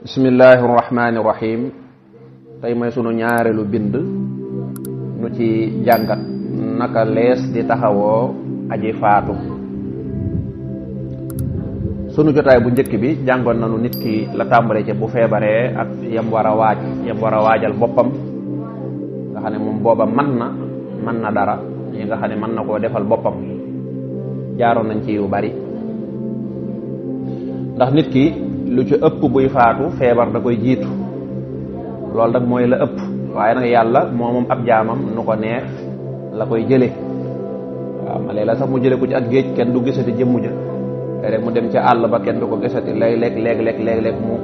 bismillahi rahmaani rahim. tey mooy sunu ñaareelu bind nu ci jàngat naka lees di taxawoo aji faatu. sunu jotaay bu njëkk bi jàngoon nañu nit ki la tàmbale ci bu feebaree ak yam war a waajal boppam nga xam ne moom booba mën na dara yi nga xam ne mën na koo defal boppam. jaaroon nañ ci yu bari ndax nit ki lu ci ëpp buy faatu feebar da koy jiitu, loolu nag mooy la ëpp. waaye nag yàlla moom ab jaamam nu ko neex la koy jële. waaw ma léeg-la sax mu jële ko ci ak géej kenn du gisati jëmmu ja rek mu dem ca àll ba kenn du ko gisati léeg-léeg mu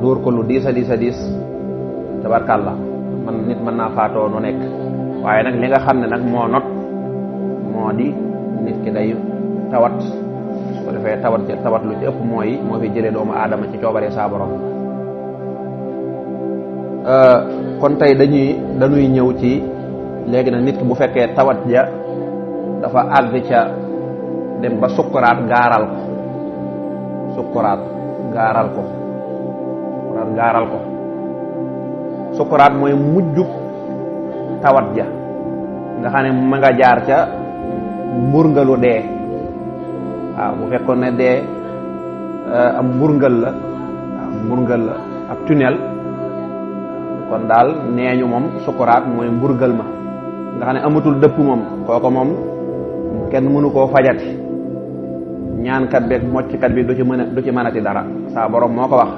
dóor ko lu diis a diis tabarkàlla man nit mën naa faatoo nu nekk. waaye nag li nga xam ne nag moo not moo di nit ki day tawat, su ko defee tawat lu ci ëpp moo fi jëlee doomu aadama ci coobaree saa borom. kon tey dañuy ñëw ci léegi nag nit ki bu fekkee tawat ja dafa àgg ca dem ba sukkuraat gaaral ko sukkuraat mooy mujjug tawat ja nga xam ne ma nga jaar ca mburngalu dee. waaw bu fekkoon ne dee am mburngal la ab tunnel kon daal neeñu moom sukuraat mooy mburgal ma nga xam ne amatul dëpp moom kooko moom kenn mënu koo fajati. ñaankat beeg mocckat bi du ci mënati dara. saa borom moo ko wax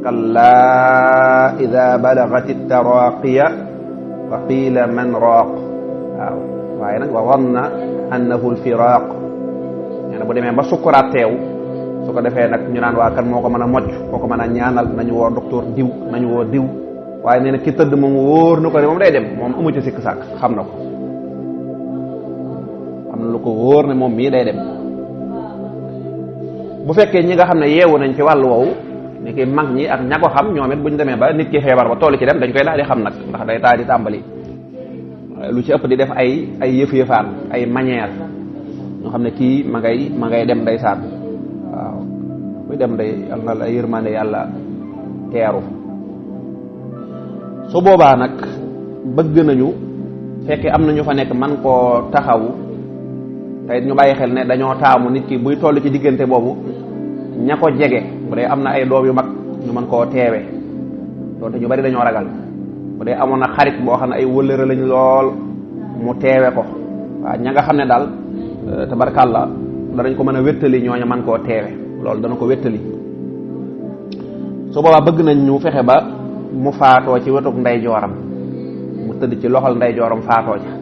kallaa ida balagati taraqiya wa qiila man raaq. waaw waaye nag wa wanna annahu lfiraq. nee bu demee ba sukuraat teew su ko defee nag ñu naan waa kan moo ko mën a mocc koo ko mën a ñaanal nañu woo docteur diw nañu woo diw. waaye nee na ki tëdd moom wóor na ko ne moom day dem moom amu ci sikk sàkk xam na ko, xam na lu ko wóor ne moom mii day dem. bu fekkee ñi nga xam ne yeewu nañ ci wàllu woowu ni ki mag ñi ak ña ko xam ñoom it bu ñu demee ba nit ki feebar ba toll ci dem dañ koy daal di xam nag ndax day daal di tàmbali lu ci ëpp di def ay yëf-yëfaan ay manière ñoo xam ne kii ma ngay dem day saan. waaw muy dem day yal na la yërmande yàlla teeru. su boobaa nag bëgg nañu fekkee am na ñu fa nekk man koo taxawu te ñu bàyyi xel ne dañoo taamu nit ki buy toll ci diggante boobu ña ko jege bu dee am na ay doom yu mag ñu mën koo teewe doonte ñu bari dañoo ragal. bu dee amoon na xarit boo xam ne ay wëllëre lañ lool mu teewe ko. waaw ña nga xam ne daal tabarkàlla danañ ko mën a wéttali ñooña man koo teewe loolu dana ko wéttali. su boobaa bëgg nañ ñu fexe ba mu faatoo ci wetuk ndeyjooram, mu tëdd ci loxol ndeyjooram faatoo ca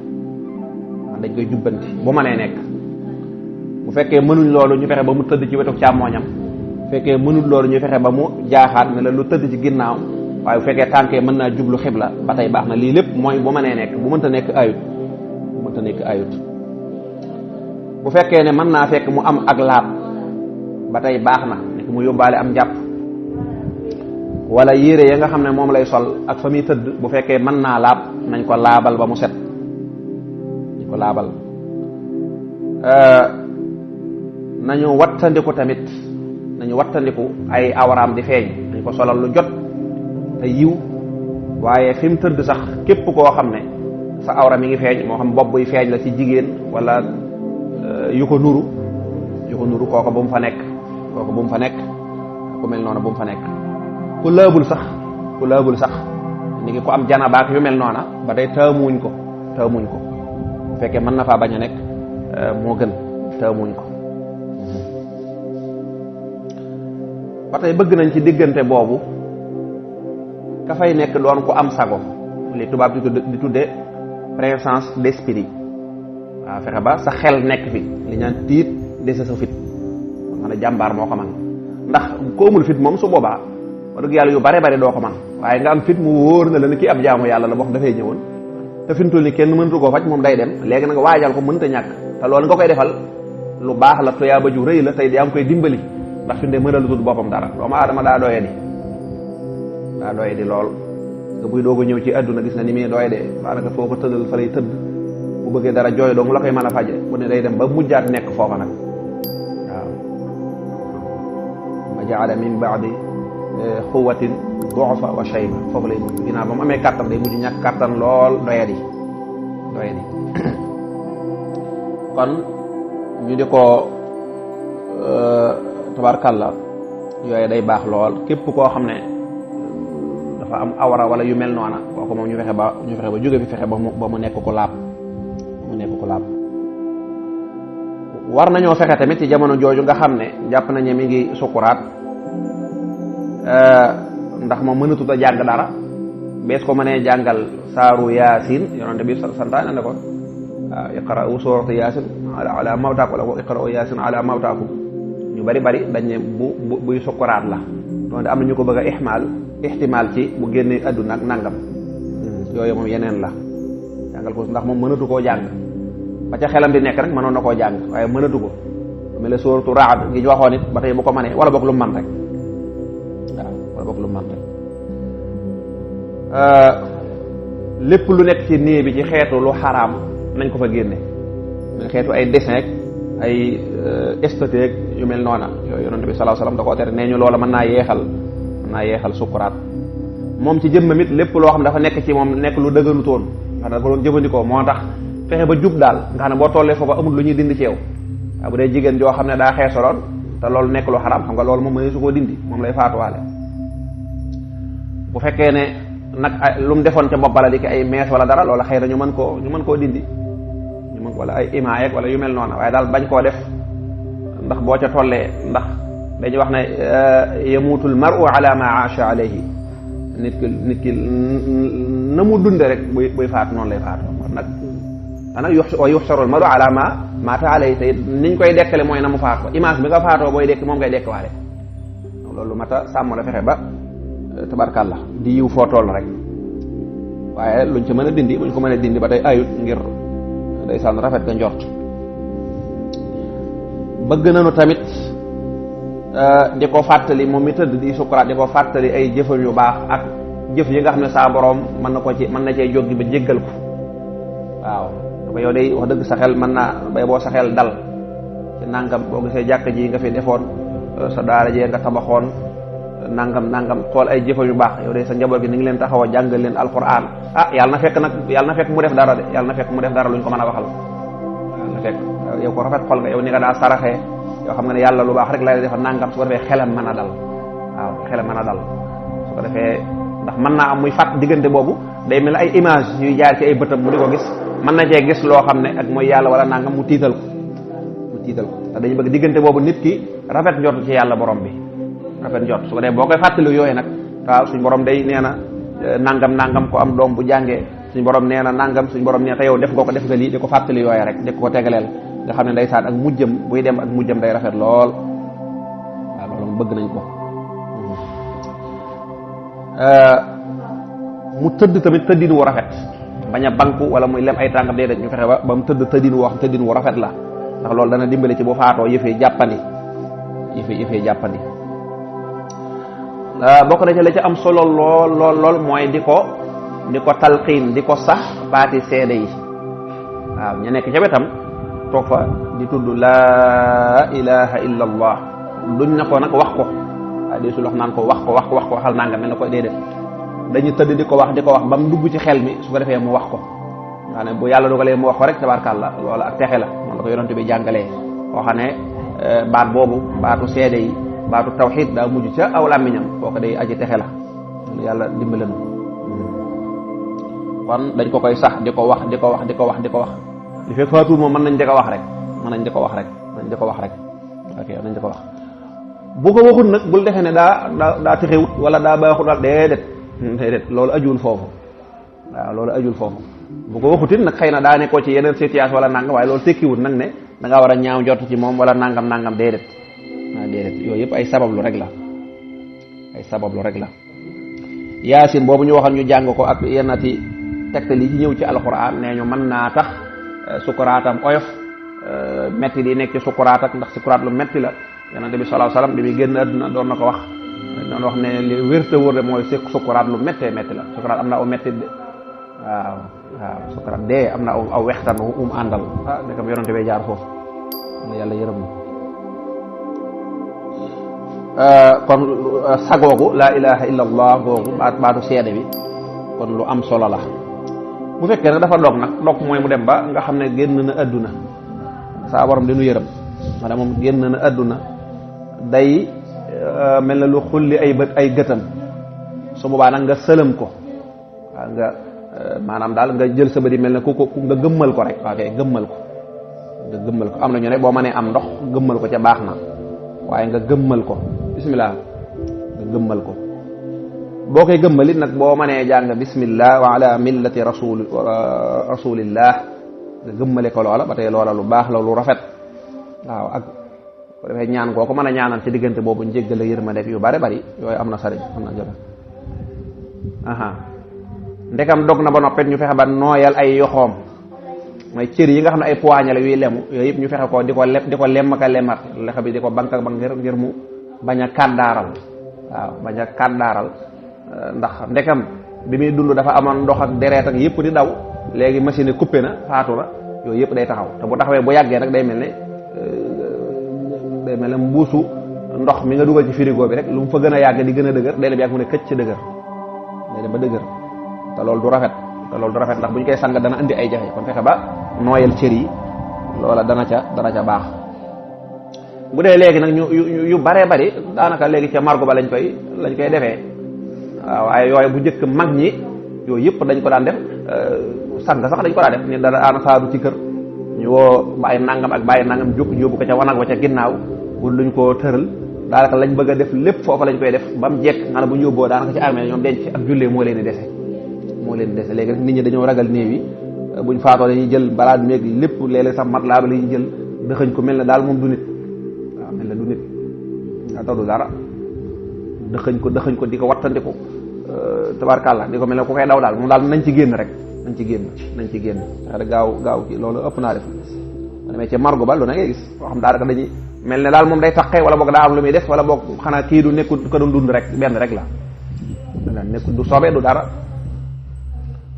dañ koy jubbanti bu mënee nekk. bu fekkee mënuñ loolu ñu fexe ba mu tëdd ci wetuk càmmooñam, bu fekkee mënuñ loolu ñu fexe ba mu jaaxaat ne la lu tëdd ci ginnaaw. waaye bu fekkee tànkee mën naa jublu xibla ba tey baax na. lii lépp mooy bu mënee nekk, bu mënta nekk ayut. bu fekkee ne mën naa fekk mu am ak laab ba tey baax na, nekk mu yóbbaale am njàpp wala yére ya nga xam ne moom lay sol ak fa muy tëdd bu fekkee mën naa laab nañ ko laabal ba mu set. nañu wattandiku ay awraam di feeñ, nañ ko solal lu jot te yiw. waaye fi mu tëdd sax képp koo xam ne sa awra mi ngi feeñ, moo xam bopp buy feeñ la ci jigéen wala yu ko nuru kooku bu mu fa nekk ku mel noonu bu mu fa nekk. ku laabul sax ni ngi ko am janabaak yu mel noona ba tey taamuñ ko bu fekkee mën na faa bañ a nekk moo gën taamuñ ko. ba tey bëgg nañ ci diggante boobu ka fay nekk doon ko am sago, li tubaab di tudde présence d'esprit. waaw fexe ba sa xel nekk fi, li ñaan tiit dese sa fit. xam ne jàmbaar moo ko man ndax ko amul fit moom su boobaa wax dëgg yàlla yu bare doo ko man. waaye nga am fit mu wóor na la ni kii ab jaamu yàlla la boo xam dafay ñëwoon te fintul ni kenn mënatu koo faj moom day dem. léegi nag waajal ko mënta ñàkk te loolu nga koy defal lu baax la, tuyaaba ju rëy la, tey yaa ngi koy dimbali ndax fi mu ne mënalutul boppam dara. doomu aadama daa doye di lool te buy doog a ñëw ci àdduna gis na ni muy doye de daanaka foo ko tëddal fa lay tëdd. bu bëggee dara jooy dong la koy mën a faje bu ne day dem ba mujjaat nekk foofa nag. waaw jaala min baadi xuwatin du'fa wa shayba foofu lay mujj ginnaaw ba mu amee kàttan day mujj ñàkk kàttan lool doyadi kon ñu di ko tabarkàlla yooyu day baax lool képp koo xam ne dafa am awra wala yu mel noona kooku moom ñu fexe ba jóge fi fexe ba mu nekk ko laab war nañoo fexe tamit ci jamono jooju nga xam ne jàpp nañu mi ngi sukuraat ndax moom mënatut a jàng dara bees ko mënee jàngal saaru yaasin yonente bi santaane na ko waaw iqra'u suurata yaasin ala mawtaakum wala iqra'u yaasin ala mawtaakum ñu bari dañ ne buy sukuraat la donc am na ñu ko bëgg a ihtimaal ci bu génnee àdduna ak nangam yooyu moom yeneen la jàngal ko ndax moom mënatu koo jàng ba ca xelam di nekk rek mënoon na koo jàng waaye mënatu ko mel ne suuratu Ra'd gi ñu waxoon it ba tey bu ko mënee wala boog lu mu mën rek waaw wala boog lu mu mën rek lépp lu nekk ci néeg bi ci xeetu lu xaraam nañ ko fa génne xeetu ay dessin ay esthétique yu mel noona yooyu yonent bi sallallahu alayhi wasallam da koo tere nee ñu loola mën naa yeexal sukuraat moom ci jëmmam it lépp loo xam dafa nekk ci moom nekk lu dëgënutoon nga dafa doon jëfandikoo moo tax fexe ba jub daal nga xam ne boo tollee foofu amul lu ñuy dindi ci yow waaw bu dee jigéen joo xam ne daa xeesaloon te loolu nekk lu xaraam xam nga loolu moom mënee su koo dindi moom lay faatuwaale bu fekkee ne nag lu mu defoon ca bopp bala di ki ay mees wala dara loola xëy na ñu mën koo dindi wala ay imaayek wala yu mel noona waaye daal bañ koo def ndax boo ca tollee ndax dañuy wax ne yamuutul mar'u ala ma aasha alayhi nit ki na mu dunde rek buy faatu noonu lay faatu kon nag ana yuxsarul mar'u ala ma maata alayhi te niñ koy dekkale mooy na mu faat ko image bi nga faatoo booy dekk moom ngay dekk waale loolu mata sàmm la fexe ba tabarkàllah di yiw foo toll rek waaye luñ ci mën a dindi buñ ko mën a dindi ba tey ayut ngir ndeysaan rafet nga njort bëgg nañu tamit di ko fàttali moom mi tëdd di sukuraat di ko fàttali ay jëfam yu baax ak jëf yi nga xam ne saa boroom mën na cee jóg ba jéggal ko waaw da ko yow day wax dëgg sa xel mën naa bay boo sa xel dal ci nangam boo gisee jàkk ji nga fi defoon sa daara jee nga tabaxoon nangam xool ay jëfam yu baax yow day sa njaboot gi ni ngi leen taxaw a jàngal leen alquran yàlla na fekk mu def dara de yàlla na fekk mu def dara luñ ko mën a waxal yàlla na fekk yow ko rafet xol nga yow ni nga daa saraxee yoo xam nga ne yàlla lu baax rek lay defal nangam su ko defee xelam mën a dal su ko defee ndax mën naa am muy fàtt diggante boobu day mel ay image yuy jaar ci ay bëtam mu di ko gis mën na cee gis loo xam ne ak mooy yàlla wala nangam mu tiital ko te dañu bëgg diggante boobu nit ki rafet njort ci yàlla borom bi rafet njort su ko defee boo koy fàttali yooyu nag waaw suñ borom day nee na nangam ko am doom bu jàngee suñ borom nee na nangam suñ borom nee te yow def nga lii di ko fàttali yooyu rek di ko tegaleel nga xam ne ndeysaan ak mujjam buy dem ak mujjam day rafet lool waaw loolu bëgg nañ ko mu tëdd tamit tëddin wu rafet bañ a banku wala muy lem ay tànkam déedéet ñu fexe ba mu tëdd tëddin wu rafet la ndax loolu dana dimbali ci bu faatoo yëfee jàppandi bokk na ci la ci am solo lool mooy di ko talqiin di ko sax baati seede yi waaw ñu nekk ca wetam toog fa di tudd laa ilaha illa allah duñ na ko nag wax ko waaye di su lox naan ko wax ko waxal nanga mel na ko déedéet dañu tëdd di ko wax ba mu dugg ci xel mi su ko defee mu wax ko nga ne bu yàlla dogalee mu wax ko rek tabarkàlla loolu ak texe la moom la ko yonent bi jàngalee boo xam ne baat boobu baatu seede yi baatu tawxiid daa mujj ca aw làmmiñam kooku day aji texe la yàlla dimbalanu kon dañ ko koy sax di ko wax li fekk faatuur moom mën nañ di ko wax rek ok nañ di ko wax bu ko waxut nag bul defee ne daa texewut wala daa baaxut wala déedéet loolu ajuul foofu bu ko waxutit nag xëy na daa nekkoo ci yeneen situation wala nangam waaye loolu tekkiwut nag ne da ngaa war a ñaaw njort ci moom wala nangam déedéet yooyu yëpp ay sabablu rek la yaasin boobu ñu waxoon ñu jàng ko ak yennati tegtal yi ci ñëw ci alxuraan nee ñu mën naa tax sukuraatam oyof metti di nekk ci sukuraat ak ndax sukuraat lu metti la yonent bi sallallahu alayhi wasallam bi muy génn àdduna doon na ko wax ne li wérte wóor de mooy sukuraat lu méttee métti la sukuraat am na aw métti de waaw sukuraat dee am na aw wextan àndal nekam yonent bi jaar foofu yàlla yërëm na kon sagoogu laa ilaha illa allah googu baatu seede bi kon lu am solo la. bu fekkee nag dafa dog nag dog mooy mu dem ba nga xam ne génn na adduna saa borom dinu yërëm maanaam moom génn na adduna day mel na lu xulli ay gëtam su boobaa nag nga sëlëm ko waaw nga maanaam daal nga jël sa bëri mel ne ku nga gëmmal ko rek waaw kay gëmmal ko nga gëmmal ko am na ñu ne boo mënee am ndox gëmmal ko ca baax na waaye nga gëmmal ko bismillah nga gëmmal ko boo koy gëmmalit nag boo mënee jàng bismillah wa ala millati rasulillah nga gëmmale ko loola ba tey loola lu baax la lu rafet waaw ak ko defee ñaan koo ko mën a ñaanal ci diggante boobu njéggal yërmande yu bare bari yooyu am na sariñ am na jëfe ndekam dog na ba noppet ñu fexe ba nooyal ay yoxoom mooy cër yi nga xam ne ay poignée la yuy lemu yooyu yëpp ñu fexe ko di ko lem ka lemat lexa bi di ko bank ak bank ngir mu bañ a kàddaaral waaw bañ a kàddaaral ndax ndekam bi muy dund dafa amoon ndox ak deret ak yëpp di daw léegi machine coupé na faatu na yooyu yëpp day taxaw te bu taxawee bu yàggee nag day mel ne mbuusu ndox mi nga dugal ci frigo bi rek lu mu fa gën a yàgg di gën a dëgër day la bi yàgg mu ne këcc ci dëgër day dem ba dëgër te loolu du rafet ndax bu ñu koy sang dana indi ay jafe kon fexe ba nooyal cër yi loola dana ca baax. bu dee léegi nag yu baree bari daanaka léegi ca margo ba lañ koy defee waaw waaye yooyu bu njëkk mag ñi yooyu yëpp dañ ko daan def sang sax dañ ko daan def ni dana aana saadu ci kër ñu woo bàyyi nangam ak bàyyi nangam jóg yóbbu ko ca wanag wa ca ginnaaw bu luñ koo tëral daanaka lañ bëgg a def lépp foofa lañ koy def ba mu jekk nga ne bu ñu yóbboo daanaka ci armée ñoom denc ak jullee moo leen di dese léegi nag nit ñi dañoo ragal néew yi buñ faatoo dañuy jël balaa meeg lépp léeg-léeg sax mat laa ba la ñuy jël dëxëñ ko mel ne daal moom du nit waaw mel ne du nit nga tax du dara dëxëñ ko di ko wattandiku tabarkàlla di ko mel ne ku koy daw daal moom daal nañ ci génn rek nañ ci génn rek gaaw ki loolu ëpp naa def ma demee ci margo ba lu na ngay gis boo xam daanaka dañuy mel ne daal moom day taqee wala boog daa am lu muy def wala boog xanaa kii du nekkul ko doon dund rek benn rek la nekkul du sobe du dara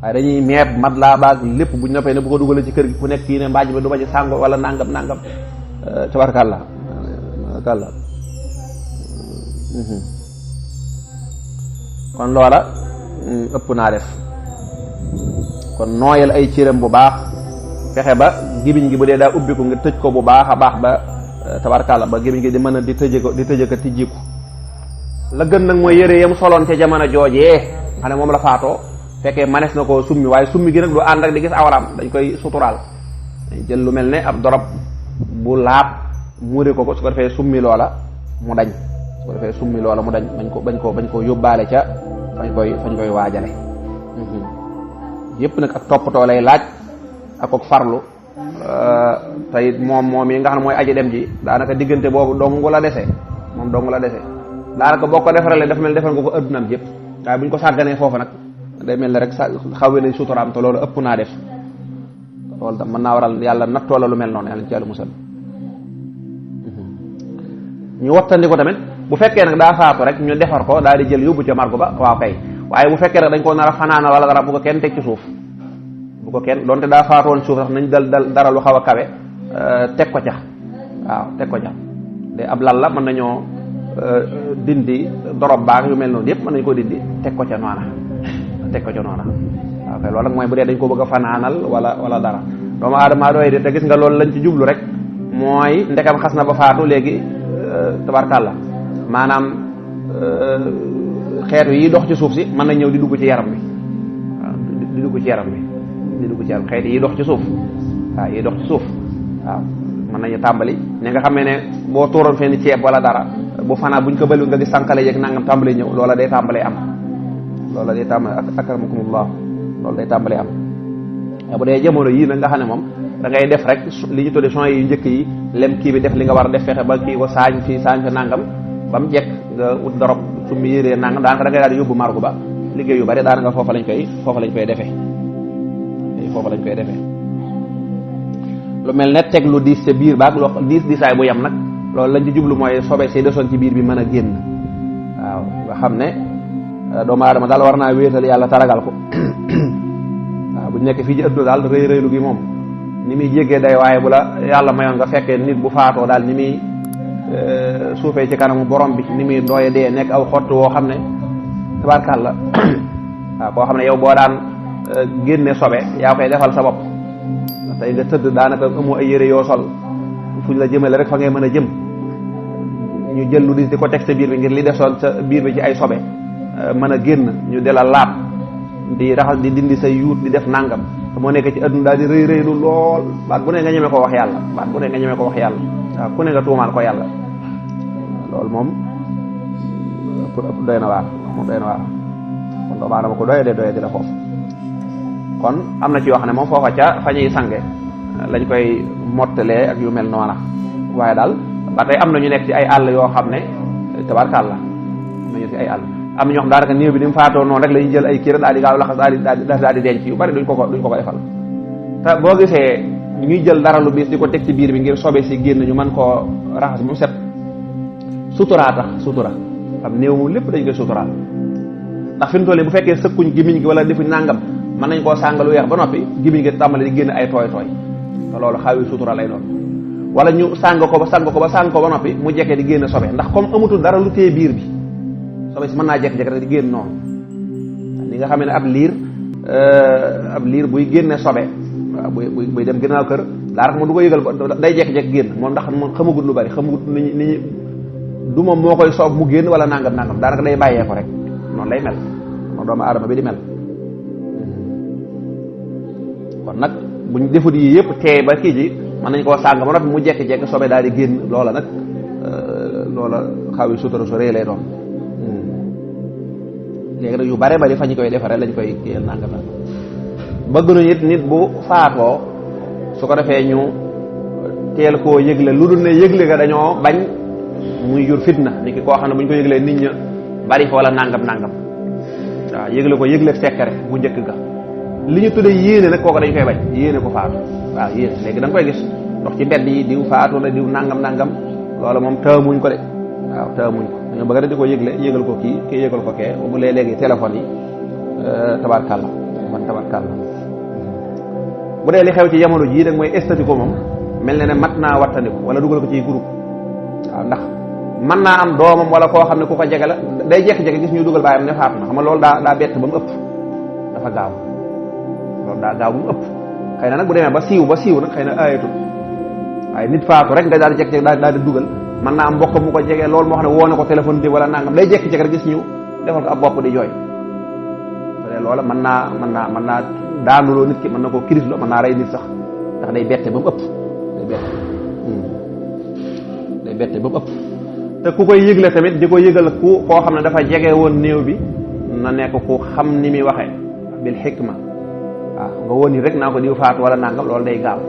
waaye dañuy meeb mat laa baag lépp buñ noppee ne bu ko dugalee ci kër gi ku nekk kii ne mbaaj ba du ma ci sàngo wala nangam tabarkàlla kon loola ëpp naa def kon nooyal ay cëram bu baax fexe ba gémmiñ gi bu dee daa ubbi ko nga tëj ko bu baax a baax ba tabarkàlla ba gémmiñ gi di mën a di tëje ko tijjiku la gën nag mooy yére yam soloon ca jamono joojee xam ne moom la faatoo fekkee manes na koo summi waaye summi gi nag du ànd ak di gis awraam dañ koy suturaal dañ jël lu mel ne ab dorop bu laab muuri ko su ko defee summi loola mu dañ bañ ko yóbbaale ca fañ koy waajale yépp nag ak toppatoo lay laaj ak farlu tey moom yi nga xam ne mooy aji dem ji daanaka diggante boobu dong la dese daanaka boo ko defaralee dafa mel defal nga ko addunaam yëpp waaye bu ñu ko sàgganee foofu nag day mel ne rek xawee nañ suturaam te loolu ëpp naa def loolu tam mën naa waral yàlla nattoo la lu mel noonu yàlla ci yàlla musal ñu wattandi ko tamit bu fekkee nag daa faatu rek ñu defar ko daal di jël yóbbu ca margo ba waaw kay waaye bu fekkee nag dañ ko nar a fanaana wala dara bu ko kenn teg ci suuf bu ko kenn donte daa faatu woon suuf sax nañ dal dara lu xaw a kawe teg ko ca de ab lal la mën nañoo dindi dorob baag yu mel noonu yëpp mën nañu ko dindi teg ko ca noona waaw kay loolu nag mooy bu dee dañ ko bëgg a fanaanal wala dara doomu aadama doy de te gis nga loolu lañ ci jublu rek mooy ndekam xas na ba faatu léegi tabarkàlla maanaam xeetu yi dox ci suuf si mën na ñëw di dugg ci yaram bi waaw di dugg ci yaram xeet yi dox ci suuf waaw mën nañu tàmbali ne nga xamee ne boo tuuroon fenn ceeb wala dara bu fanaa buñ ko bëlu nga gis sànqale yeeg nangam tàmbali ñëw loola day tàmbalee am akramakumullah loolu day tàmbalee am bu dee jamono yii nag nga xam ne moom da ngay def rek li ñu tuddee son yu njëkk yi lem kii bi def li nga war a def fexe ba kii ko saañ fi nangam ba mu jekk nga ut dorop su mu yéree nangam daanaka da ngay daal di yóbbu margo ba liggéey yu bari daanaka foofa lañ koy defee lu mel ne teg lu diis ca biir baag loo diisaay bu yem nag loolu lañ ci jublu mooy sobe si desoon ci biir bi mën a génn waaw nga xam ne doomu aadama daal war naa wéetal yàlla taragal ko waaw bu ñu nekk fii ci ëdduna daal rëy rëylu gi moom ni muy jéggee day waaye bu la yàlla mayoon nga fekkee nit bu faatoo daal ni muy suufee ci kanamu borom bi ni muy dooye dee nekk aw xott woo xam ne tabarkàlla waaw koo xam ne yow boo daan génne sobe yaa koy defal sa bopp tey nga tëdd daanaka amoo ay yére yoo sol fuñ la jëmale rek fa ngay mën a jëm ñu jël lu di ko teg sa biir bi ngir li desoon sa biir bi ci ay sobe mën a génn ñu di la laab di raxas di dindi say yuut di def nangam te moo nekk ci adduna daal di rëy rëylu lool baat bu ne nga ñeme ko wax yàlla baat bu ne nga ñeme ko wax yàlla waaw ku ne nga tuumaal ko yàlla loolu moom pour ëpp doy na waar moom doy na waar kon doomu aadama ko doye di la foofu kon am na ci yoo xam ne moom foofa ca fa ñuy sange lañ koy mottalee ak yu mel noona waaye daal ba tey am na ñu nekk ci ay àll yoo xam ne tabarkàlla am nañu ci ay àll am na ñoo xam daanaka néew bi ni mu faatoo noonu rek la ñuy jël ay kii daal di gaaw laxas daal di denc yu bari duñ ko ko defal te boo gisee ñuy jël dara lu bees di ko teg ci biir bi ngir sobe si génn ñu mën koo raxas mu set suturaa tax sutura am néew moom lépp dañ koy suturaal ndax fi mu toll bu fekkee sëkkuñ gimiñ gi wala defuñ nàngam mën nañ koo sàngalu weex ba noppi gimiñ gi tàmbali di génn ay tooy tooy te loolu xaawi sutura lay doon wala ñu sàng ko ba noppi mu jekkee di génn sobe ndax comme amatul dara lu téye biir bi sobe si mën naa jekk-jekk rek di génn noonu li nga xam ne ab liir buy génne sobe waaw buy dem ginnaaw kër daanaka moom du ko yëgal day jekk-jekk génn moom ndax moom xamagut lu bari xamagut ni du moom moo koy soob mu génn wala nangam daanaka day bàyyee ko rek noonu lay mel moom doomu aadama bi di mel kon nag buñ defut yi yëpp teey ba kii ji mën nañ koo sàng ba noppi mu jekk-jekk sobe daal di génn loola nag loola xaw yi sutura su rëy lay doon léegi nag yu bare bari fa ñu koy defaree lañ koy kiyal nangam nag bëgg nañu it nit bu faatoo su ko defee ñu teel koo yëgle lu dul ne yëgle ga dañoo bañ muy jur fitna ni ki koo xam ne bu ñu ko yëglee nit ña bari fa wala nangam waaw yëgle ko yëgle sekkare bu njëkk ga li ñu tuddee yéene nag kooku dañ koy bañ yéene ko faatu waaw yéene léegi da nga koy gis ndox ci mbedd yi diw faatu na diw nangam loolu moom taamuñ ko de waaw taamuñ ko dañoo bëgg di ko yëgal ko kii yëgal ko kee bu léegi téléphone yi tabarkàlla bu dee li xew ci jamono jii rek mooy estati ko moom mel ne mat naa wattandiku wala dugal ko ciy groupe waaw ndax mën naa am doomam wala koo xam ne ku ko jege la day jekki-jekki gis ñu dugal baayam ne faatu na xam nga loolu daa bett ba mu ëpp dafa gaaw loolu daa gaaw ba mu ëpp xëy na nag bu demee ba siiw nag xëy na ayatul waaye nit faatu rek nga daal di jekki-jekki daal di dugal mën naa am mbokk mu ko jege loolu moo xam ne woo na ko téléphone di wala nangam day jekki-jekki rek gis ñu defal ko ab bopp di jooy loola mën naa daanuloo nit ki mën na koo kiris lo mën naa rey nit sax ndax day bette ba mu ëpp day bette ba mu ëpp te ku koy yëgle tamit di ko yëgal koo xam ne dafa jege woon néew bi na nekk ku xam ni muy waxee bil xikma waaw nga woon ni rek naa ko diw faatu wala nangam loolu day gaaw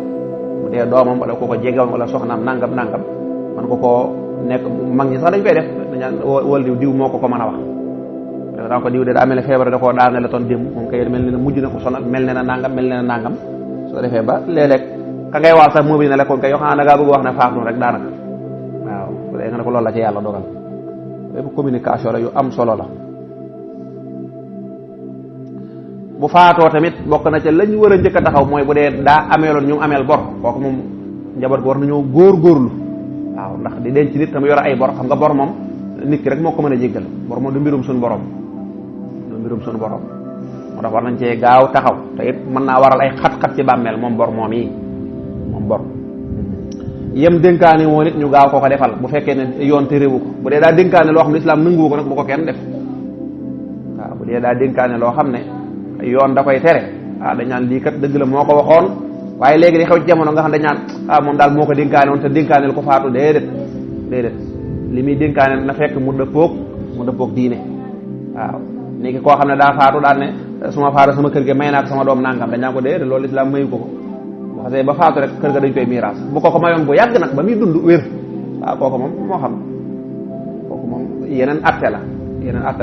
bu dee doomam wala ku ko jege woon wala soxnaam nangam man ko koo nekk mag ñi sax dañ koy def dañaan wal diw moo ko mën a wax daa ko diw de daa mel ne feebar da koo daane la toon démb moom kay mel ne mujj na ko sonal mel ne na nangam soo defee ba léeg-léeg ka ngay waal sax moobi ne la kon kay yoo xam ne da ngaa bëgg wax ne faatu rek daanaka waaw bu dee nga ne ko loolu la ci yàlla dogal lépp communication la yu am solo la bu faatoo tamit bokk na ca lañ war a njëkk a taxaw mooy bu dee daa ameeloon ñu ameel bor kooku moom njaboot gi war nañoo góorgóorlu waaw ndax di denc nit tam yor ay bor xam nga bor moom nit ki rek moo ko mën a jéggal bor moom du mbirum suñu borom moo tax war nañ cee gaaw taxaw te it mën naa waral ay xat-xat ci bàmmeel moom bor moom bor yem dénkaane woon it ñu gaaw ko defal bu fekkee ne yoon te réewu ko bu dee daa dénkaane loo xam ne islaam nanguwu ko nag bu ko kenn def waaw bu dee daa dénkaane loo xam ne yoon da koy tere dañ naan lii kat dëgg la moo ko waxoon waaye léegi di xew ci jamono nga xam dañ naan moom daal moo ko dénkaane woon te dénkaaneel ko faatu déedéet li muy dénkaane na fekk mu dëppoog diine waaw léegi koo xam ne daa faatu daal ne suma faatu sama kër gi may naa ko sama doom nangam dañ naan ko déedéet loolu islaam mayu ko bu xasee ba faatu rek kër ga dañ koy miiraas bu ko mayoon bu yàgg nag ba muy dund wér waaw kooku moom moo xam kooku moom yeneen atte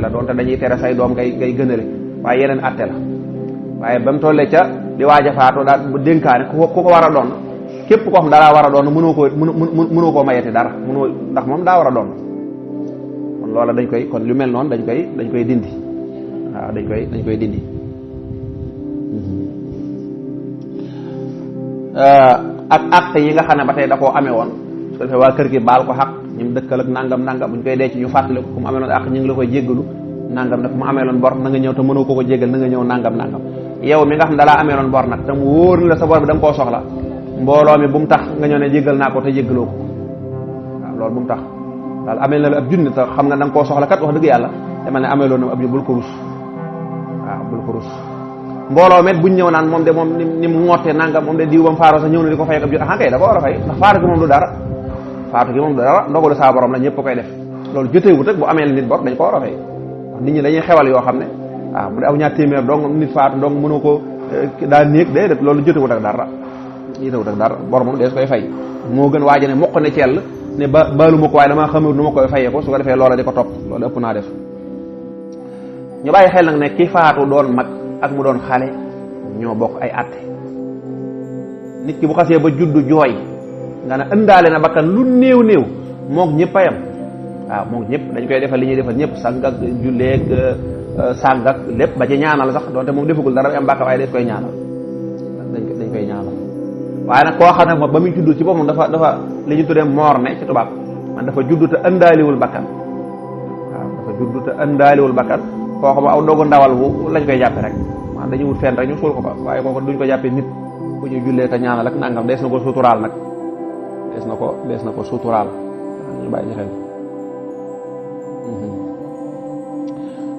la doonte dañuy tere say doom ngay gënale waaye yeneen atte la waaye ba mu tollee ca di waaj a faatu daal bu dénkaane ku ko war a doon képp koo xam daa war a doon mënoo koo mayeti dara ndax moom daa war a doon kon loola dañ koy kon lu mel noonu dañ koy dindi waaw dañ koy dindi ak acte yi nga xam ne ba tey da koo amee woon su ko defee waa kër gi baal ko xaq ñim dëkkal ak nangam nangam buñ koy denc ñu fàttali ko ku mu ameeloon ak ñu ngi la koy jéggalu nangam nag ku mu ameeloon bor na nga ñëw te mënoo ko jéggal na nga ñëw nangam nangam yow mi nga xam dalaa ameeloon bor nag te mu wóor na la sa bor bi da nga koo soxla mbooloo mi bu mu tax nga ñëw ne jéggal naa ko te jéggaloo ko waaw loolu bu mu tax daal ameel na la ab junni te xam nga da nga koo soxla kat wax dëgg yàlla demal ne ameeloon na ab junni bul ko rus waaw bul ko rus mbooloo met buñ ñëw naan moom de moom ni mu ngottee nangam moom de diw bam faaroo sax ñëw na di ko fay ak ab junni ah kay da ko war a fay ndax faatu gi moom du dara faatu gi moom du dara ndogalu saa borom la ñëpp koy def loolu jotewut rek bu ameel nit bor dañ ko war a fay nit ñi dañuy xewal yoo xam ne waaw bu dee aw ñaar téeméer dong nit faatu dong mënoo ko daa néeg day def loolu jotewut ak dara bor moom dees koy fay moo gën waaja ne mokk ne cell ne baalu ma ko waaye damaa xamul nu ma koy fayee ko su ko defee loola di ko topp loolu ëpp naa def ñu bàyyi xel nag ne ki faatu doon mag ak mu doon xale ñoo bokk ay àtte nit ki bu xasee ba juddu jooy nga ne ëndaale na bakkan lu néew moog ñëpp a yam waaw moog ñëpp dañ koy defal li ñuy defal ñëpp sang ak julleeg sàng ak lépp ba ci ñaanal sax donte moom defagul dara am bàkka waaye dañ koy ñaanal dañ koy ñaanal waaye nag koo xam ne moom ba muy juddu ci boppam dafa li ñu tuddee morne ci tubaab man dafa juddu te ëndaaliwul bakkan waaw dafa juddu te ëndaaliwul bakkan kooku ba aw dogu ndawal wu lañ koy jàppe rek maanaam dañuy wut fenn rek ñu suul ko fa waaye kooku duñ ko jàppee nit bu ñu jullee te ñaanal ak nangam dees na ko suturaal nag dees na ko suturaal ñu bàyyi xel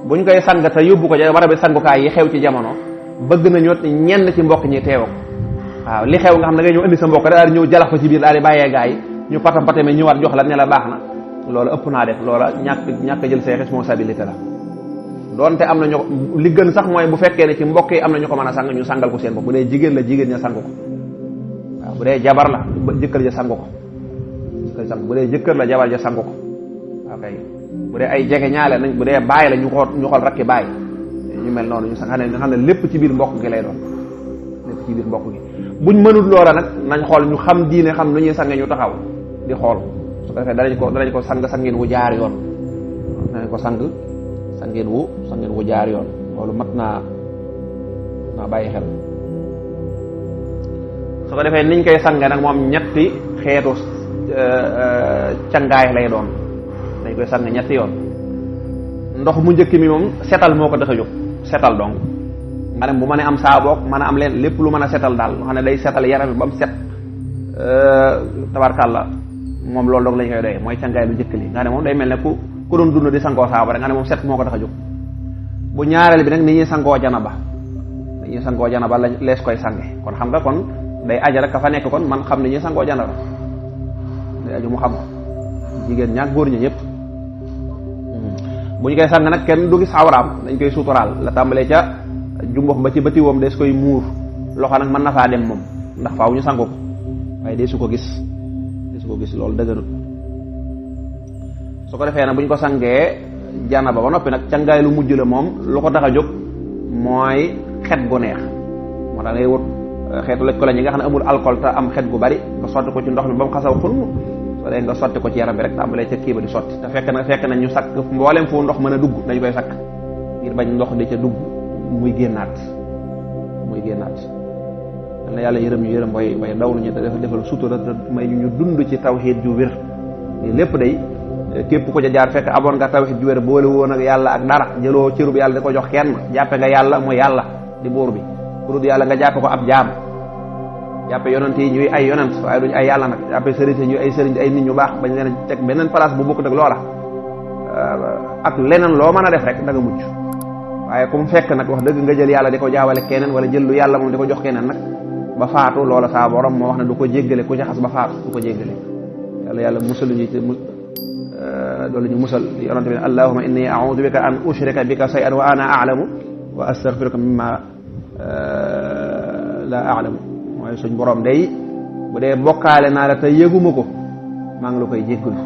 buñ koy sang te yóbbu ko ja barabi sangukaay yi xew ci jamono bëgg nañu ñenn ci mbokk ñi teew waaw li xew nga xam ne ngay ñëw indi sa mbokk rek daal di ñëw jalax ko ci biir daal di bàyyee gaa yi ñu patam patame ñëwaat jox la ne la baax na loola ëpp naa def loola ñàkk jël say responsabilité la doonte am na ñu li gën sax mooy bu fekkee ne ci mbokk yi am na ñu ko mën a sang ñu sangal ko seen bopp bu dee jigéen la jigéen ña sang ko waaw bu dee jabar la jëkkër ja sang ko bu dee jëkkër la jabar ja sang ko ok bu dee ay jege ñaale nañ bu dee baay la ñu xool rakki baay ñu mel noonu ñu sang xam ne lépp ci biir mbokk gi lay doon lépp ci biir mbokk gi buñ mënul loola nag nañ xool ñu xam diine xam nu ñuy sange ñu taxaw di xool su ko defee danañ ko sangeen wu jaar yoon danañ ko sangeen wu jaar yoon loolu mat naa bàyyi xel su ko defee niñ koy sange nag moom ñetti xeetu cangaay lay doon dañ koy sang ñetti yoon ndox mu njëkk mi moom setal moo ko tax a jóg setal donc nga dem bu mën a am saaboog mën a am leen lépp lu mën a setal daal nga xam ne day setal yaram bi ba mu set tabarkàlla moom loolu doog lañ koy doyee mooy cangaay lu njëkk li nga ne moom day mel ne ku doon dund di sangoo saabo rek nga ne moom set moo ko tax a jóg bu ñaareel bi nag ni ñuy sangoo janaba lees koy sange kon xam nga kon day aja rek ka fa nekk kon man xam ne ñuy sangoo janaba day aju mu xam jigéen ñaak góor ñi ñëpp bu ñu koy sang nag kenn du gis awraam dañ koy suturaal la tàmbalee ca jumbox ba ci bëti woom des koy muur loxo nag mën na faa dem moom ndax faaw ñu sango ko waaye dee su ko gis loolu dëgërut su ko defee nag bu ñu ko sangee janaba ba noppi nag cangaay lu mujj la moom lu ko tax a jóg mooy xet gu neex moo tax ngay wut xeetu laj ko la ñi nga xam ne amul alcool te am xet gu bari nga sotti ko ci ndox mi ba mu xasaw xun soo dee nga sotti ko ci yaram bi rek tàmbalee ca kii ba di sotti te fekk na ñu sakk mboolem fu ndox mën a dugg dañ koy sakk ngir bañ ndox di ca dugg muy génnaat yal na yàlla yërëm ñu yërëm way daw nañu te defal sutura te may ñu dund ci tawxiid ju wér lii lépp day képp ko ca jaar fekk aboon nga tawxiid ju wér boole woon ak yàlla ak dara jëloo cërub yàlla di ko jox kenn jàppe nga yàlla mooy yàlla di buur bi kurud yàlla nga jàppe ko ab jaam jàppe yonent yi ñuy ay yonent waaye duñu ay yàlla nag jàppe sëriñ ñuy ay sëriñ ay nit ñu baax bañ leen teg beneen place bu bokkut ak loola ak leneen loo mën a def rek da nga mucc waaye comme fekk nag wax dëgg nga jël yàlla di ko jaawale keneen wala jël lu yàlla moom di ko jox keneen nag ba faatu loola saa borom moo wax ne du ko jéggale ku ci xas ba faatu du ko jéggale yàlla musal ñu ci loolu ñu musal yonent bi ne allahumma inni a'udhu bika an ushrika bika shay'an wa ana a'lamu wa astaghfiruka mimma la a'lamu mooy suñ borom day bu dee bokkaale naa la te yëguma ko maa ngi la koy jéggalu